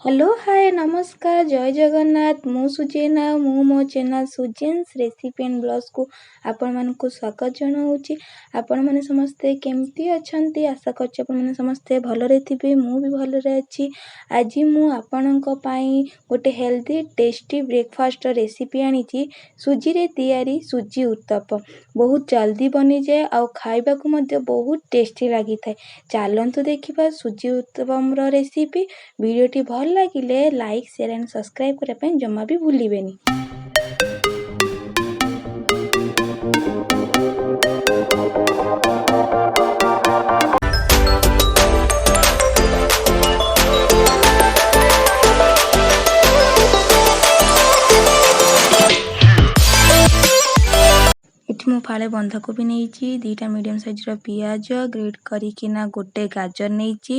Hello, ହାଏ, ନମସ୍କାର, ଜୟ ଜଗନ୍ନାଥ। ମୁଁ Suzanne ଆଉ ମୁଁ ମୋ ଚ୍ୟାନେଲ୍ ସୁଜେନ୍ସ ରେସିପି ଆଣ୍ଡ ବ୍ଲଗ୍ସକୁ ଆପଣମାନଙ୍କୁ ସ୍ୱାଗତ ଜଣାଉଛି। ଆପଣମାନେ ସମସ୍ତେ କେମିତି ଅଛନ୍ତି? ଆଶା କରୁଛି ଆପଣମାନେ ସମସ୍ତେ ଭଲରେ ଥିବେ। ମୁଁ ବି ଭଲରେ ଅଛି। ଆଜି ମୁଁ ଆପଣଙ୍କ ପାଇଁ ଗୋଟେ ହେଲ୍ଦି ଟେଷ୍ଟି ବ୍ରେକଫାଷ୍ଟର ରେସିପି ଆଣିଛି, ସୁଜିରେ ତିଆରି ସୁଜି ଉତ୍ତପମ। ବହୁତ ଜଲ୍ଦି ବନିଯାଏ ଆଉ ଖାଇବାକୁ ମଧ୍ୟ ବହୁତ ଟେଷ୍ଟି ଲାଗିଥାଏ। ଚାଲନ୍ତୁ ଦେଖିବା ସୁଜି ଉତ୍ତପମର ରେସିପି। ଭିଡ଼ିଓଟି ଭଲ ଲାଗିଲେ ଲାଇକ୍, ସେୟାର ଆଣ୍ଡ ସବସ୍କ୍ରାଇବ୍ କରିବା ପାଇଁ ଜମା ବି ଭୁଲିବେନି। ଏଠି ମୁଁ ଫାଳେ ବନ୍ଧାକୋବି ନେଇଛି, 2ଟା ମିଡ଼ିୟମ୍ ସାଇଜ୍ର ପିଆଜ ଗ୍ରେଟ୍ କରିକିନା, ଗୋଟେ ଗାଜର ନେଇଛି,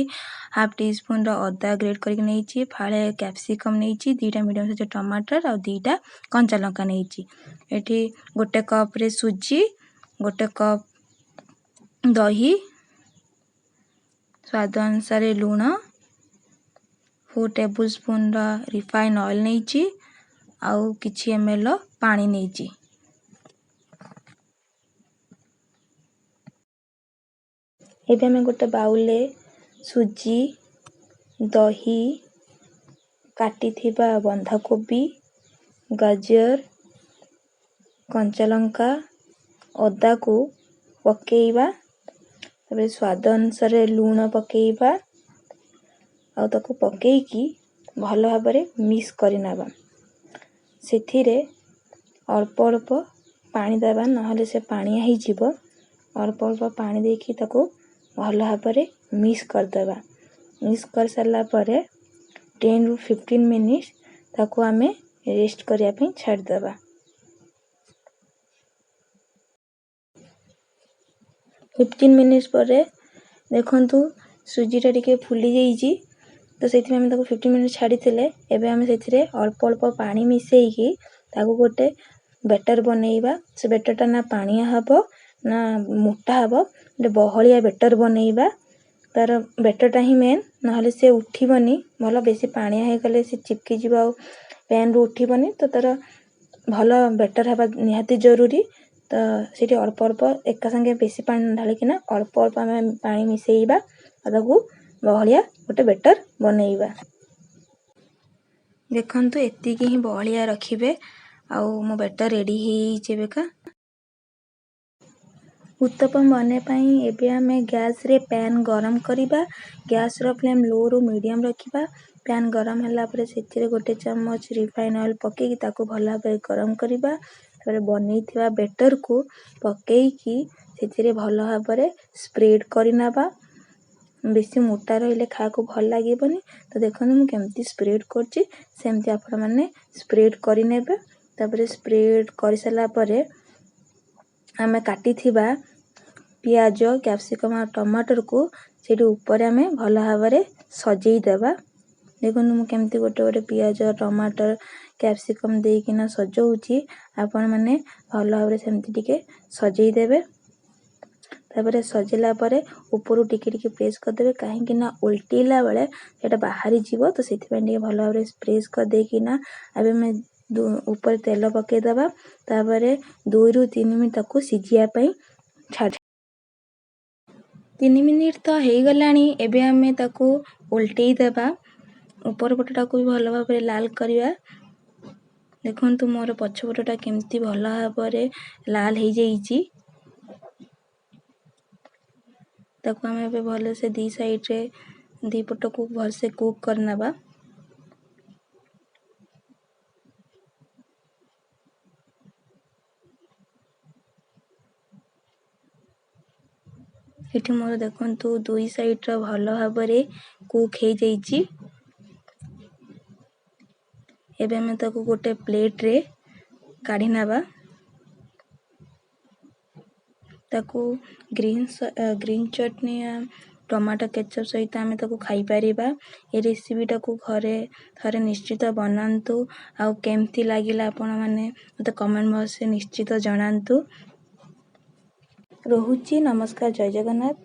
ହାଫ୍ ଟି ସ୍ପୁନ୍ର ଅଦା ଗ୍ରେଟ୍ କରିକି ନେଇଛି, ଫାଳେ କ୍ୟାପ୍ସିକମ୍ ନେଇଛି, 2ଟା ମିଡ଼ିୟମ୍ ସାଇଜ୍ର ଟମାଟର ଆଉ 2ଟା କଞ୍ଚା ଲଙ୍କା ନେଇଛି। ଏଠି ଗୋଟେ କପ୍ରେ ସୁଜି, ଗୋଟେ କପ୍ ଦହି, ସ୍ୱାଦ ଅନୁସାରେ ଲୁଣ, 4 ଟେବୁଲ୍ ସ୍ପୁନ୍ର ରିଫାଇନ୍ ଅଏଲ୍ ନେଇଛି ଆଉ କିଛି ଏମ୍ ଏଲ୍ ପାଣି ନେଇଛି। ଏବେ ଆମେ ଗୋଟେ ବାଉଲରେ ସୁଜି, ଦହି, କାଟିଥିବା ବନ୍ଧାକୋବି, ଗାଜର, କଞ୍ଚାଲଙ୍କା, ଅଦାକୁ ପକାଇବା। ତାପରେ ସ୍ୱାଦ ଅନୁସାରେ ଲୁଣ ପକାଇବା ଆଉ ତାକୁ ପକାଇକି ଭଲ ଭାବରେ ମିକ୍ସ କରିନେବା। ସେଥିରେ ଅଳ୍ପ ଅଳ୍ପ ପାଣି ଦେବା, ନହେଲେ ସେ ପାଣିଆ ହେଇଯିବ। ଅଳ୍ପ ଅଳ୍ପ ପାଣି ଦେଇକି ତାକୁ ଭଲ ଭାବରେ ମିକ୍ସ କରିଦେବା। ମିକ୍ସ କରିସାରିଲା ପରେ 10ରୁ 15 ମିନିଟ୍ସ ତାକୁ ଆମେ ରେଷ୍ଟ କରିବା ପାଇଁ ଛାଡ଼ିଦେବା। 15 ମିନିଟ୍ସ ପରେ ଦେଖନ୍ତୁ, ସୁଜିଟା ଟିକେ ଫୁଲି ଯାଇଛି। ତ ସେଇଥିପାଇଁ ଆମେ ତାକୁ 15 ମିନିଟ୍ ଛାଡ଼ିଥିଲେ। ଏବେ ଆମେ ସେଥିରେ ଅଳ୍ପ ଅଳ୍ପ ପାଣି ମିଶାଇକି ତାକୁ ଗୋଟେ ବେଟର୍ ବନେଇବା। ସେ ବେଟର୍ଟା ନା ପାଣିଆ ହେବ ନା ମୋଟା ହେବ, ଗୋଟେ ବହଳିଆ ବେଟର୍ ବନେଇବା। ତା'ର ବେଟର୍ଟା ହିଁ ମେନ୍, ନହେଲେ ସେ ଉଠିବନି ଭଲ। ବେଶୀ ପାଣିଆ ହେଇଗଲେ ସେ ଚିପକିଯିବ ଆଉ ପ୍ୟାନ୍ରୁ ଉଠିବନି। ତ ତା'ର ଭଲ ବେଟର୍ ହେବା ନିହାତି ଜରୁରୀ। ତ ସେଇଠି ଅଳ୍ପ ଅଳ୍ପ, ଏକା ସାଙ୍ଗେ ବେଶୀ ପାଣି ଢାଳିକିନା ଅଳ୍ପ ଅଳ୍ପ ଆମେ ପାଣି ମିଶାଇବା ଆଉ ତାକୁ ବହଳିଆ ଗୋଟେ ବେଟର୍ ବନେଇବା। ଦେଖନ୍ତୁ, ଏତିକି ହିଁ ବହଳିଆ ରଖିବେ। ଆଉ ମୋ ବେଟର୍ ରେଡ଼ି ହେଇଯାଇଛି। ଏବେକା ଉତ୍ତପମ ବନେଇବା ପାଇଁ ଏବେ ଆମେ ଗ୍ୟାସ୍ରେ ପ୍ୟାନ୍ ଗରମ କରିବା। ଗ୍ୟାସ୍ର ଫ୍ଲେମ୍ ଲୋରୁ ମିଡ଼ିୟମ୍ ରଖିବା। ପ୍ୟାନ୍ ଗରମ ହେଲା ପରେ ସେଥିରେ ଗୋଟେ ଚାମଚ ରିଫାଇନ୍ ଅଏଲ୍ ପକାଇକି ତାକୁ ଭଲ ଭାବରେ ଗରମ କରିବା। ତାପରେ ବନେଇଥିବା ବେଟର୍କୁ ପକାଇକି ସେଥିରେ ଭଲ ଭାବରେ ସ୍ପ୍ରେଡ଼୍ କରିନେବା। ବେଶୀ ମୋଟା ରହିଲେ ଖାଇବାକୁ ଭଲ ଲାଗିବନି। ତ ଦେଖନ୍ତୁ, ମୁଁ କେମିତି ସ୍ପ୍ରେଡ଼୍ କରୁଛି, ସେମିତି ଆପଣମାନେ ସ୍ପ୍ରେଡ଼୍ କରିନେବେ। ତାପରେ ସ୍ପ୍ରେଡ଼୍ କରିସାରିଲା ପରେ ଆମେ କାଟିଥିବା ପିଆଜ, କ୍ୟାପ୍ସିକମ୍ ଆଉ ଟମାଟରକୁ ସେଇଠି ଉପରେ ଆମେ ଭଲ ଭାବରେ ସଜେଇ ଦେବା। ଦେଖନ୍ତୁ, ମୁଁ କେମିତି ଗୋଟେ ଗୋଟେ ପିଆଜ, ଟମାଟର, କ୍ୟାପ୍ସିକମ୍ ଦେଇକିନା ସଜଉଛି। ଆପଣମାନେ ଭଲ ଭାବରେ ସେମିତି ଟିକେ ସଜେଇ ଦେବେ। ତାପରେ ସଜେଇଲା ପରେ ଉପରୁ ଟିକେ ଟିକେ ପ୍ରେସ୍ କରିଦେବେ, କାହିଁକି ନା ଓଲଟେଇଲା ବେଳେ ସେଇଟା ବାହାରିଯିବ। ତ ସେଥିପାଇଁ ଟିକେ ଭଲ ଭାବରେ ପ୍ରେସ୍ କରିଦେଇକିନା ଏବେ ଆମେ ଉପରେ ତେଲ ପକାଇଦେବା। ତାପରେ 2ରୁ 3 ମିନିଟ୍ ତାକୁ ସିଝିବା ପାଇଁ ଛାଡ଼ି, 3 ମିନିଟ୍ ତ ହେଇଗଲାଣି, ଏବେ ଆମେ ତାକୁ ଓଲଟେଇ ଦେବା। ଉପର ପଟଟାକୁ ବି ଭଲ ଭାବରେ ଲାଲ କରିବା। ଦେଖନ୍ତୁ, ମୋର ପଛପଟଟା କେମିତି ଭଲ ଭାବରେ ଲାଲ ହେଇଯାଇଛି। ତାକୁ ଆମେ ଏବେ ଭଲସେ ଦୁଇ ସାଇଡ଼୍ରେ, ଦୁଇ ପଟକୁ ଭଲସେ କୁକ୍ କରିନେବା। ଏଠି ମୋର ଦେଖନ୍ତୁ, ଦୁଇ ସାଇଡ଼୍ର ଭଲ ଭାବରେ କୁକ୍ ହେଇଯାଇଛି। ଏବେ ଆମେ ତାକୁ ଗୋଟେ ପ୍ଲେଟ୍ରେ କାଢ଼ି ନେବା। ତାକୁ ଗ୍ରୀନ୍ ଚଟନି, ଟମାଟୋ କେଚପ୍ ସହିତ ଆମେ ତାକୁ ଖାଇପାରିବା। ଏ ରେସିପିଟାକୁ ଘରେ ଥରେ ନିଶ୍ଚିତ ବନାନ୍ତୁ ଆଉ କେମିତି ଲାଗିଲା ଆପଣମାନେ ମୋତେ କମେଣ୍ଟ ବକ୍ସରେ ନିଶ୍ଚିତ ଜଣାନ୍ତୁ। ରହୁଛି, ନମସ୍କାର, ଜୟ ଜଗନ୍ନାଥ।